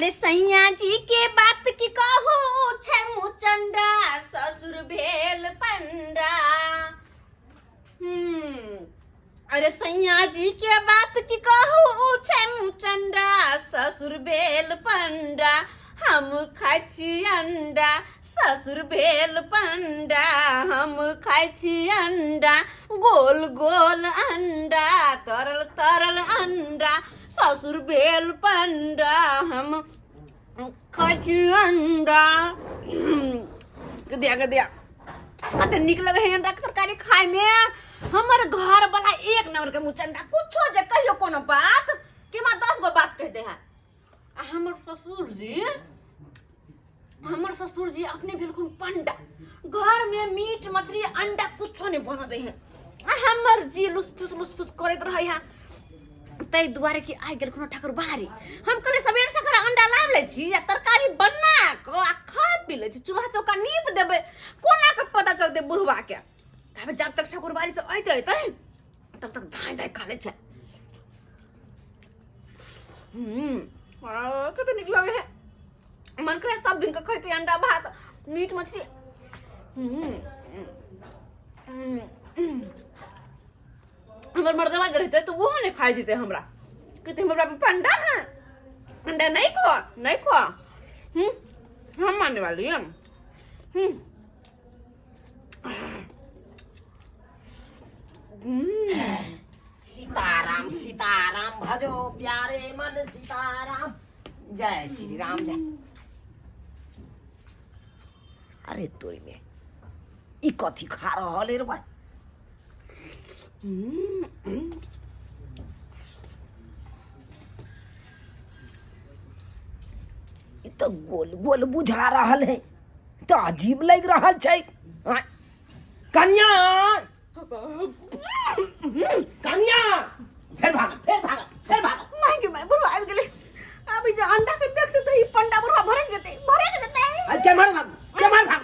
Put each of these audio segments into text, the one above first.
अरे सैया जी के बात की कहू छै मुचंडा ससुर भेल पंडा। अरे सैया जी के बात की कहू छै मुचंडा ससुर भेल पंडा, हम खाइ छी अंडा ससुर भेल पंडा, हम खाइ छी अंडा गोल गोल अंडा तरल तरल अंडा ससुर भेल पंडा, हम खाइ छी अंडा। गदिया गदिया कते नीक लगे है अंडा के तरकारी खाय में। हमर घर वाला एक नंबर के मुचंडा, कुछो जे कहियो कोनो बात कि हमरा 10 गो बात कह दे है। आ हमर ससुर जी अपने बिल्कुल पंडा, घर में मीट मछली अंडा कुछो नहीं बना दे है। आ हमर जी लुसफुस लुसफुस करैत रहे है, ताहि दुआरे कि आइ गेलखुन ठाकुर बाहरी। हम कहलियै सबेर सकाल अंडा लाबि लै छी आ तरकारी बना कऽ आ खा पी लै छी, चूल्हा चौका नीप देबै, कोना कऽ पता चलतै बुढ़वा के। ताबे जब तक ठाकुर बाड़ी से अयतै अयतै तब तक धाँइ धाँइ खा लै छै। कते नीक लगै है, मन करे सब दिन के खैतै अंडा भात मीट मछली। हमर मर्दवा जे रहते तो वो नहीं खाई देते हमरा, कहते हमरा बाबू पंडा है, अंडा नहीं खो नहीं खो। हम मानने वाली हैं। सीताराम सीताराम भजो प्यारे मन सीताराम, जय श्री राम जय। अरे तोरी में ई कथी खा रहल है रे भाई? ई तऽ गोल गोल बुझा रहल है, तऽ अजीब लागि रहल छै। आँय, कनिया कनिया, फेर भाग फेर भाग फेर भाग। माय गे माय, बुढ़वा आबि गेलै। अभी जे अंडा के देखते तऽ ई पंडा बुढ़वा भड़क जेतै, भड़क जेतै। अरे केम्हर भाग केम्हर भाग,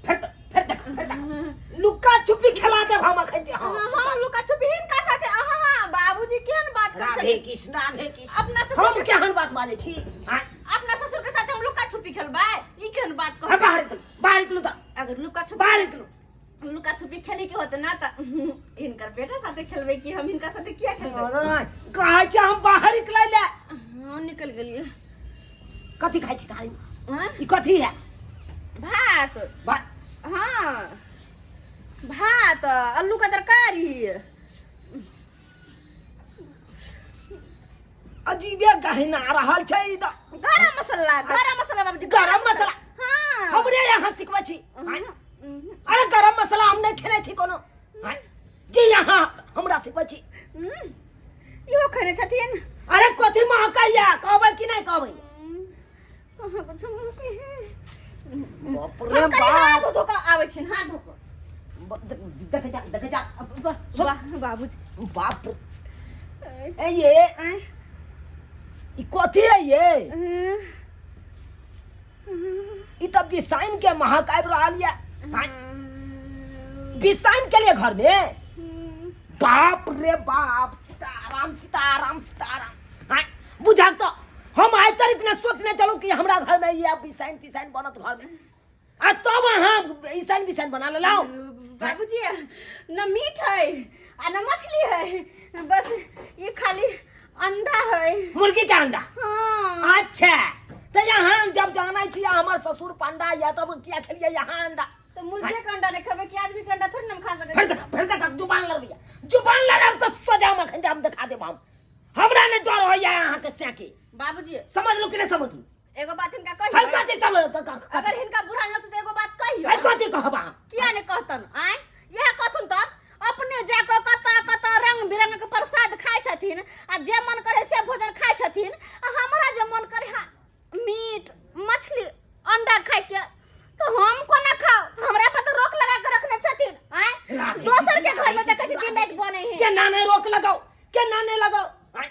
फेर फेर देख फेर देख, लुक्का छुपी खेला देब हम अखन जे। हाँ हाँ, लुका छुपी हिनका साथे। अहाँ बाबूजी केहन बात करै राधे छथिन? कृष्ण राधे कृष्ण। अपना ससुर हम केहन बात बाजै छी? हाँ? अपना ससुर के साथे हम लुका छुपी खेलबै, ई केहन बात हाँ, कहै? बाहर निकलू बाहर निकलू तऽ। अगर लुका छुपी बाहर निकलू। लुका छुपी खेली के होते ना तऽ हिनकर बेटा साथे खेलबै कि हम हिनका साथे किया खेलबै? अरे कहै छै हम बाहर निकलै ले। हाँ, निकल गेलियै। कथी खाइ छी थारी? हाँ? ई कथी है? भात। भात? हाँ, भात आलू का तरकारी। अजीबे गहिना रहल छै ई तऽ। गरम मसाला, गरम मसाला बाबूजी। गरम मसाला? हाँ। हमरे यहाँ सिखबै छी? अरे गरम मसाला हम नहि खेने छी कोनो। आँय, जे यहाँ हमरा सिखबै छी? इहो खेने छथिन। अरे कथी महकैया, कहबै कि नहि कहबै? कहाँ कुछ महकै है। बाप रे हम कनि हाथ बाप। धो कऽ आबै छी, हाथ धो कऽ। देख जा देख जा। वाह बाबूजी। बाप रे, ए ये आँय? ई कथी है ये? ई तऽ बिसाइन के महक आबि रहल ये। आँय, बिसाइन के लिए घर में? बाप रे बाप, सीताराम सीताराम सीताराम। आँय, बुझाक तऽ हम आइ तक इतना सोचने चलू कि हमरा घर में ये बिसाइन तिसाइन बनत घर में, आ तब अहाँ ईसान बिसाइन बना लेलहुँ। बाबूजी, न मीट है आ न मछली है, बस ये खाली अंडा है। मुर्गी के अंडा? हाँ। अच्छा, तऽ यहाँ जब जानै छी हमर ससुर पंडा या, तब किया खेलियै यहाँ अंडा? तो मुर्गे के अंडा नहीं खेबै कि आदमी के अंडा थोड़ी ना हम खा सकै फेर छी। देखा फेर देखा, जुबान लड़बैया, जुबान लड़ब तऽ सजा में अखन हम देखा देब। हम हमरा नहि डर होइया अहाँके सैके। बाबूजी, समझलू कि नहि समझलू? एगो बात हिनका है कहियो। कथी सब अगर हिनका बुरा न लगतै तऽ एगो बात कहियो। है कथी कहब अहाँ? किया ने कहतन? आँय, इएह कहथुन तऽ अपने जा कऽ कतऽ कतऽ रंग बिरंग के प्रसाद खाइ छथिन आ जे मन करे से भोजन खाइ छथिन, आ हमरा जे मन करे मीट मछली अंडा खाइके तऽ हम कोना खाउ? हमरा पर तऽ रोक लगा के रखने छथिन। आँय, राधे दोसर के कृष्ण, घर में राधे देखै छी कृष्ण, दिन राति बनै है। केना नहि रोक लगाउ, केना नहि लगाउ? आँय,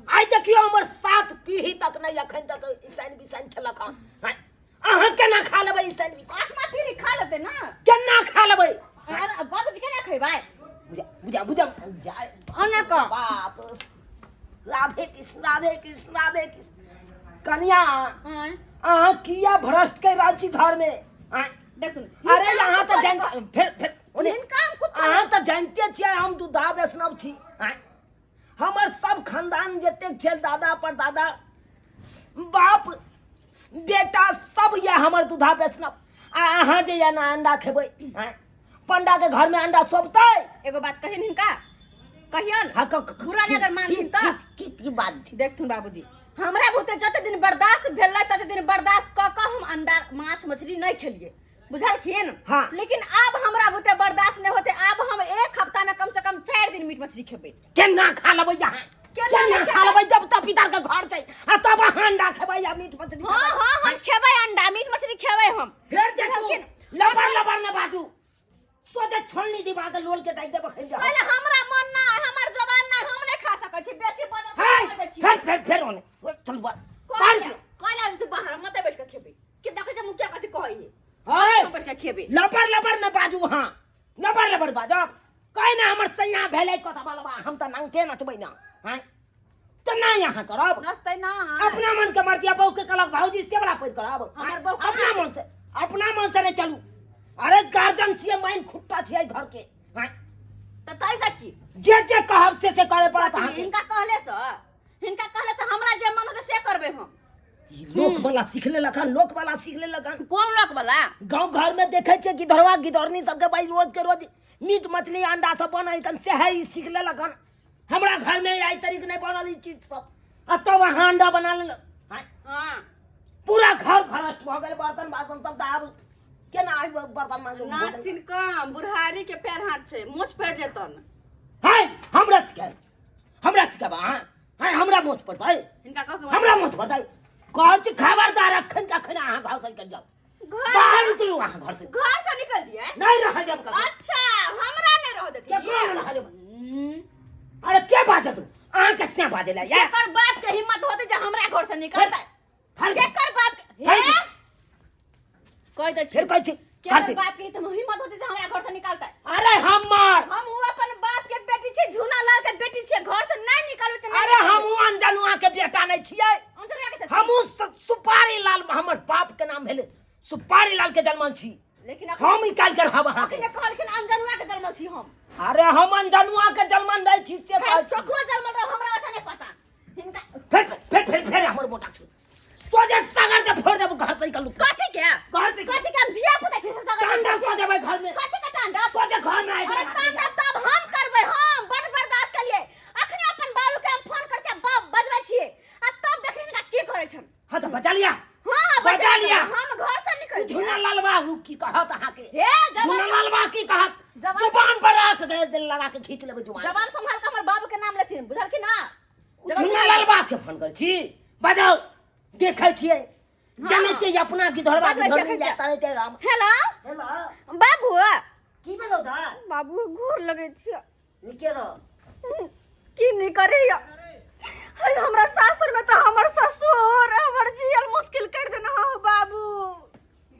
आइ देखियौ हमर 7 पीढ़ी तक नहि अखन तक ईसाइन बिसाइन खेलक हन। आँय, अहाँ केना खा लेबै ईसाइन बिसाइन? आठमा पीढ़ी खा लेतै ना। केना खा लेबै? अरे बाबूजी, केना खेबै? बुझा बुझा बुझा जाय। ओना कऽ। बाप, राधे कृष्ण राधे कृष्ण राधे कृष्ण। कनिया आँय, अहाँ किया भ्रष्ट कर रहल छी घर में आँय? देखू अरे यहाँ तऽ जान फेर फेर ओने हिनका हम कुछ अहाँ तऽ जानते छियै हम दूधा वैष्णव छी आँय? हमर सब खानदान जतेक छै दादा परदादा बाप बेटा सब यऽ हमर दूधा वैष्णव आ अहाँ जे यऽ ने अंडा खेबै आँय? पंडा के घर में अंडा सोपतै एगो बात कहियन हिनका कहियन हाँ, बुरा नहि अगर मानथिन तऽ की की बात छै देखथुन बाबूजी हमरा बुते जते दिन बर्दाश्त भेलै तते दिन बर्दाश्त कऽ कऽ हम अंडा माछ मछली नहि खेलियै बुझलखिन हाँ। लेकिन आब हमरा बुते बर्दाश्त नहि होते आब हम एक हफ्ता में कम से कम 4 दिन मीट मछली खेबै केना खा लेबै अहाँ केना केना नहि खा लेबै जब तक पिता के घर छै आ तब अहाँ अंडा खेबै या मीट मछली हाँ खेबै? हाँ हम खेबै अंडा मीट मछली खेबै हम फेर देखू बुझलखिन? लबर लबर न बाजू सोझे छोलनी दिबा के लोल के दाइ देब खै जा पहिले हमरा मन ना हमर जबान ना हम नहि खा सकै छी बेसी बजत हाय कहि दै छी फेर फेर फेर ओने ओ, चल बा बाहर कहला कहला तू बाहर मत बैठ के खेबै के देखै छै मुखिया कथी कहै है हाय हम बैठ के खेबै लबर लबर न बाजू हाँ लबर लबर बाजब कहि ना हमर सैया भेलै कथा बलबा हम तऽ नंगते नचबै ना हाय तऽ नहि अहाँ करब नचतै ना अपना मन के मर्जी बहू के कहलक भौजी से वाला पैर करब हमर बहू अपना मन से अपना मन से नहीं चलू अरे गार्जियन छियै माइन खुट्टा छियै घर के हाँ, तऽ तै से की जे जे कहब से से करे पड़त अहाँके हिनका कहले से हिनका कहले से हमरा जे मन होतै से करबै हम ई लोक वाला सीख लेलक हन लोक वाला सीख लेलक हन कोन लोक वाला गाँव घर में देखे छियै गिधरवा गिधरनी सबके भाई रोज के रोज मीट मछली अंडा सब बनै हन सएह ई सीख लेलक हन हमरा घर में आइ तरीक नहीं बनल ई चीज सब आ तब अहाँ अंडा बना लेलक हाँ, हाँ पूरा घर भ्रष्ट भऽ गेल बर्तन बासन सब तऽ आब केना आइ बर्तन माजू नास्तिन कम बुढ़ारी के पैर हाथ छै मोच पड़ जेतन हाय हमरा सिखाय हमरा सिखाबा अहाँ हाय हमरा मोच पड़तै हिनका कह के हमरा मोच पड़तै कहै छी खबरदार अखन के अखन अहाँ घर से निकल जाउ घर बाहर निकलू अहाँ घर से घर से निकल जिए नहीं रह जाब ककरो अच्छा हमरा नहीं रह देती केकरो नहीं रह जाब अरे के बाजत अहाँ के से बाजे ला यार केकर बाप के हिम्मत होते जे हमरा घर से निकलतै थल केकर बाप के थल हे कह दै छी फिर कहै छी घर केकर से बाप के तो हिम्मत होते जे हमरा घर से निकलतै अरे हमर हम उ अपन बाप के बेटी छी झूना लाल के बेटी छी घर से नहीं निकलबै त अरे हम उ अनजनुआ के बेटा नहीं छियै अंदर हम उ सुपारी लाल हमर बाप के नाम भेलै सुपारी लाल के जन्मल छी लेकिन हम निकाल कर रहब अहाँके अखने कहलखिन अनजनुआ के जन्मल छी हम अरे हम अनजनुआ के जन्मल नहीं छी से फेर कहै छी। ककरो जन्मल रहो हमरा ऐसा नहीं पता हिनका फिर फिर फिर फिर हमर मोटा छु सोझे सागर के फोड़ देबो घर से निकलू कथी के घर से कथी के हम धिया पुता छी से सगर तांडव कऽ देबै घर में कथी के तांडव सोझे घर में आबि अरे तांडव तब हम करबै हम बड़ बर्दाश्त के लिए अखने अपन बाबू के हम फोन कर छियै बाप बजबै छियै आ तब देखली हिनका की करै छन हां तऽ बचा लिया हां बजा लिया। हम घर से निकल झूना लाल बाबू की कहत अहाँके हे जवान झूना लाल बा की कहत जवान- जुबान पर राख दे दिल लगा के खींच लेबै जुबान जवान संभाल के हमर बाबू के नाम लेथिन बुझलखिन ना जवान झूना लाल बा के फोन कर छी बजाओ देखै छियै जानै छियै अपना गिधरवा बजबै छियै, गिधरनी एखन या तरे ते हम हेलो हेलो बाबू की भेलौ दा बाबू घूर लगै छियै नीके रह की नहीं करैया हाय हमरा सासुर में तो हमर ससुर हमर जियल मुश्किल कर देना हो बाबू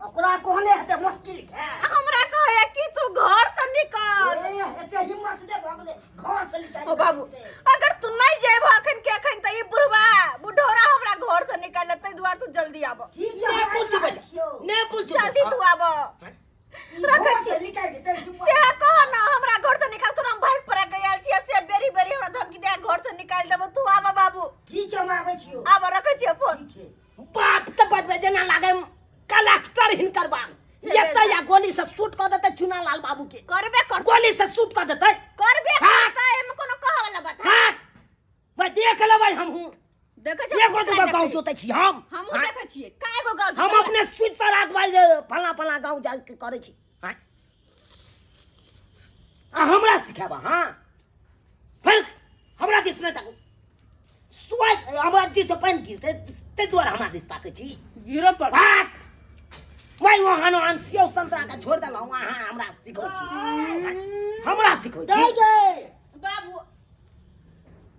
ओकरा कहने हेतै मुश्किल के हमरा कहैया कि तू घर से निकल ए एते हिम्मत दे भऽ गेलै घर से निकालि ओ बाबू अगर तू नहीं जेबह अखन के अखन त ई बुढ़वा बुढ़ोरा हमरा घर से निकाल तै दुआर तू जल्दी आब ठीक छै ने हम पुल आबि रहल चुबै छियौ। ने पुल चुबै जल्दी तू आब ई रखै घर छी। से निकालि देतै हिम्मत से कह ना हमरा घर से निकाल तोरा हम भाग पर गयल छियै से बेरी बेरी हमरा धमकी दे घर से निकाल देबो तू आब बाबू ठीक छै हम आबै छियौ आब रखै छियै फोन ठीक छै बाप के बजबै जेना लागे कलेक्टर हिनकर बाप एतै या गोली से शूट कऽ देतै चुना लाल बाबू के करबे कर गोली से शूट कऽ देतै करबे हाँ। करतै एमे कोनो कहऽ वाला बात है हाँ भाई देख लेबै हमहूँ देखै छियै एगो दूगो गाँव जोतै छी हम हमहूँ हाँ। देखै छियै कए गो गाँव हम अपने स्विच से रात भाई जे फलना फलना गाँव जा के करै छी हाँ आ हमरा सिखेबा हाँ फिर हमरा दिस नहि ताकू स्वाद हमरा जी से पानि गिरतै ताहि दुआरे हमरा दिस ताकै छी गिरो पर बात वही ओहन ओहन सेव संतरा के छोड़ि देलहुँ अहाँ हमरा सिखबै छी हमरा सिखबै छी दाइ गे बाबू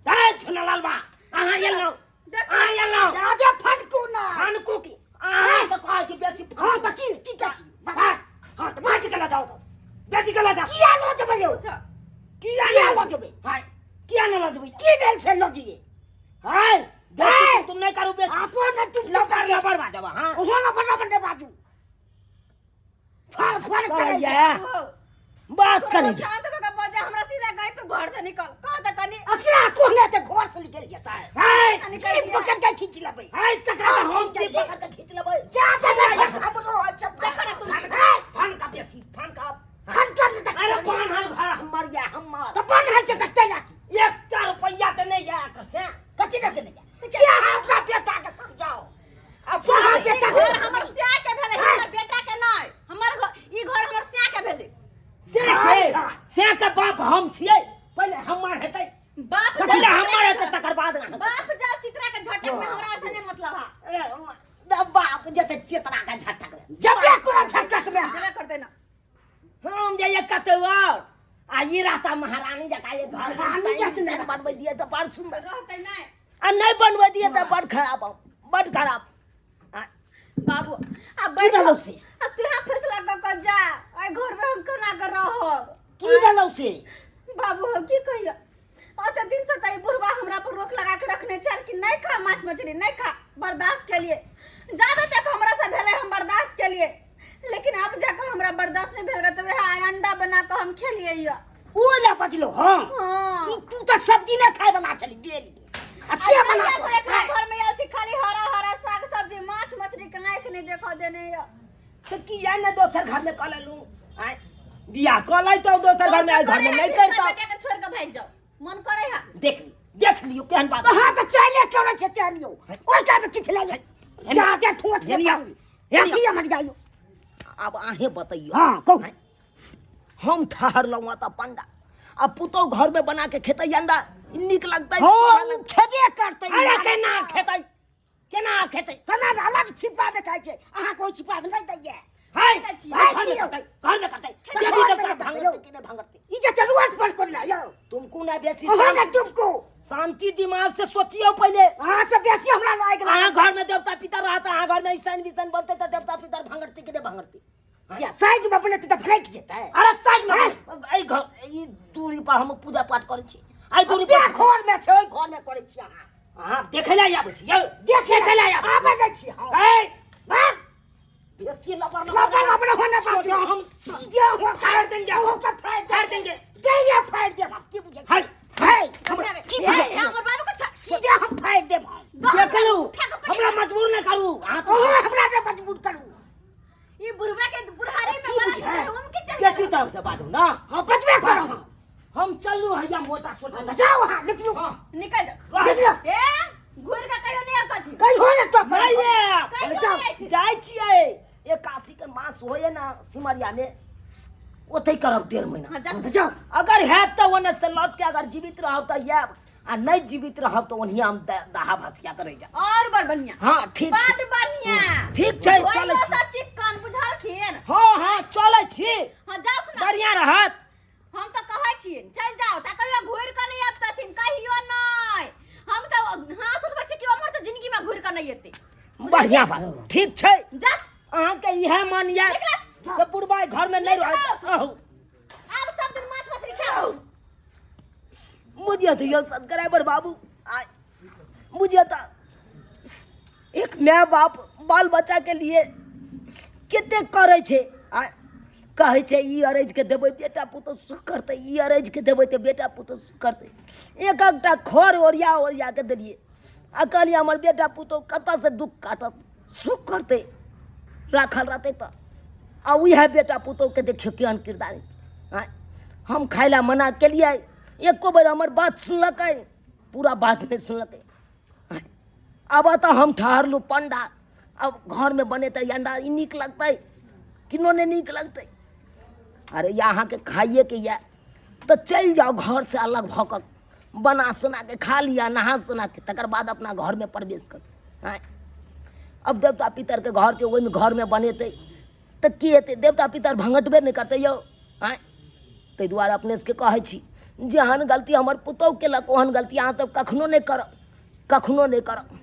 दाइ छुनलाल बा अहाँ एलहुँ अहाँ एलहुँ जादे फटकू ना फनकू की अहाँ तऽ कहै छी बेसी हाँ तऽ की की कहै छी बात हाँ तऽ बेटी के लऽ जाउ तऽ बेटी के लऽ जाउ किया लऽ जेबै यौ अच्छा किया किया नहि लऽ जेबै हाय किया नहि लऽ जेबै की भेल से लऽ जइए हाय बेसी तुम नहि करू बेसी आपो ने तुम है हो बात करै जा शांत भऽ के बजे हमरा सीधा गई तू घर से निकल कह त कनी अकरा कोने ते घर से निकल जेता है है जीभ पकड़ के खींच लेबै है तकरा हम जीभ पकड़ के खींच लेबै जा जा हम रहल छै देखो ना तुम। फन का बेसी फन का फन कर ले अरे बन है घर हमर या हमर त बन है छै तते या की एकटा रुपैया तऽ नहि या एकर से कथी दे देने या से अहाँ अपना बेटा के समझाओ अब से अहाँ ई बेटा घर हमर स्या के भेलै हमर बेटा के नहि हमर घर ई घर हमर स्या के भेलै से के से के बाप हम छियै पहिले हमर हेतै बाप पहिले जाओ हमर हेतै तकर बाद बाप जाओ चित्रा के झटक में हमरा से नहीं मतलब है अरे, बाप जेतै चेतना के झटक जबे कोरा झटक में जबे करते ना हम जाइए कतौ और आ ई रहता महारानी जका ये घर महारानी रानी जका। बनबै दिए तऽ बड़ सुंदर रहते नहीं आ नहि बनबै दिए तऽ बड़ खराब हम बड़ खराब आ, बाबू आ की भेलौ से आ तू यहाँ फैसला कऽ कऽ जा एहि घर में हम कोना के रहब की भेलौ से बाबू हम की कहियो ओते दिन से तऽ ई बुढ़बा हमरा पर रोक लगा के रखने छल कि नहीं खा माछ मछली नहीं खा बर्दाश्त के लिए जाबे तक हमरा से भेलै हम बर्दाश्त के लिए लेकिन अब जाके हमरा बर्दाश्त नहीं भेल तऽ वएह आइ अंडा बना कऽ हम खेलियै यऽ ओ ले बजलो हां हाँ ई तू तऽ सब्जी नहि खाय वाला छली डेली आ से आ बना कहिया से एकरा कऽ घर में आयल छी खाली हरा हरा साग सब्जी माछ मछली के आँखि नहि देखऽ देने यऽ तऽ किया ने दोसर घर में कऽ लेलहुँ आँय बियाह कऽ लैतहुँ दोसर घर में आइ घर में नहि करितहुँ बेटा के छोड़ के भागि जाओ मन करे है देख लियौ देख लियौ केहन बात अहाँ तऽ चाइले करै छै तें लियौ ओहि कामे किछु लए जाइ जा के ठोठ हेलिया, हेलिया। अथी हमर जाइयो आब अहें बतैयौ हाँ कहू हम ठहरलहुँ तऽ पंडा आ पुतहु घर में बना के खेतै अंडा ई नीक लगतै हो शोभा लगतै। खेबे करतै अरे केना खेतै केना खेतै केना अलग छिपाबे खाइ छै अहाँ कोइ छिपाबे नहि दैये हाय खेतै छियै। घर में करतै घर में करतै खेतै, देवी घर में देवता करतै, भांगरतै कि नहि भांगरतै ई जे रोड पर कोना यौ तुमको ना बेसी अहाँ ने शांति- तुमको शांति दिमाग से सोचियो पहले अहाँ से बेसी हमरा लागि अहाँ घर में देवता पितर रहता अहाँ घर में ईसन बिसन बनते तऽ देवता पितर भांगरतै कि नहि भांगरतै या साइड में बनेतै तऽ भड़कि जेतै अरे साइड में एहि घर ई दूरी पर हम पूजा पाठ करै छी एहि दूरी पर घर में छै ओहि घर में करै छी अहाँ अहाँ देखै लए आबै छी यौ देखे देखै लए आबै आबै जाइ छी हम ए भाग बेसी लपड़ लपड़ लपड़ होने बात सोचो हम सीधे हो फाड़ देंगे हो के फाड़ फाड़ देंगे देंगे फाड़ देब हम की बुझै हाय हाय हमरा की बुझै छी हमर बाबू के छोड़ सीधे हम फाड़ देब हम देखलू फेंको, फेंको। हमरा मजबूर न करू अहाँ तो ओहो हमरा ने मजबूर करू ई बुढ़वा के बुढ़ारी में की बड़ा बुझै? हम के चल बेटी तरफ से बाजू ना हाँ बचबे करू हम चलू हैया मोटा सोटा जाओ वहाँ निकलू हाँ निकल जाओ निकलो ए घुर के कहियो नहीं आवत कहियो ने तो नहीं आयब। कहियो जाओ, नहीं आयब। जाइ छियै एकासी के मास होइए ना सिमरिया में ओतै करब 1.5 महीना हां जा हाँ, तो जाओ अगर हैत तऽ ओने से लौट के अगर जीवित रहब तऽ आयब आ नहि जीवित रहब तऽ ओनहिए हम दाहा भसिया करै जायब और बड़ बढ़िया हाँ ठीक छै बड़ बढ़िया ठीक छै, चलै छी। सब चिकन बुझलखिन हाँ हाँ चलै छी हां जाउ ना बढ़िया रहत हम तऽ कहै छियै चलि जाउ तऽ कहियो घुरि कऽ नहि अबतथिन कहियो नहि हम तऽ हाथ उठबै छी कि ओम्हर तऽ जिंदगीमे घुरि कऽ नहि एतै बढ़िया बात ठीक छै जा अहाँके इएह मन यऽ से बुढ़बा घरमे नहि रहत अहू आब सब दिन माछ मछली खाउ मुझे तो यो सब्सक्राइबर बाबू आय मुझे तो एक माय बाप बाल बच्चा के लिए कते करै छै आ कहै छै ई अरैज के देबै बेटा पुतहु सुख करतै ई अरैज के देबै तऽ बेटा पुतहु सुख करतै एक एकटा खर ओरिया ओरिया के देलियै आ कहलियै हमर बेटा पुतहु कतऽसँ दुःख काटत सुख करतै राखल रहतै तऽ आ उएह बेटा पुतहुके देखियौ केहन किरदानी छै आँय हम खाय लए मना केलियै एको बेर हमर बात सुनलकै पूरा बात नहि सुनलकै आब तऽ हम ठहरलहुँ पण्डा आब घरमे बनेतै अंडा ई नीक लगतै किनो नहि नीक लगतै अरे या अहाँके खाइएके यए तऽ चलि जाउ घरसँ अलग भऽ कऽ बना सोना के खा लिअ नहा सोना के तकर बाद अपना घरमे प्रवेश करू आँय अब देवता पितरके घर छै ओहिमे घरमे बनेतै तऽ की हेतै देवता पितर भङ्गटबे नहि करतै यौ आँय ताहि दुआरे अपने सबके कहै छी जेहन गलती हमर पुतहु केलक ओहन गलती अहाँसब कखनो नहि करब कखनो नहि करब।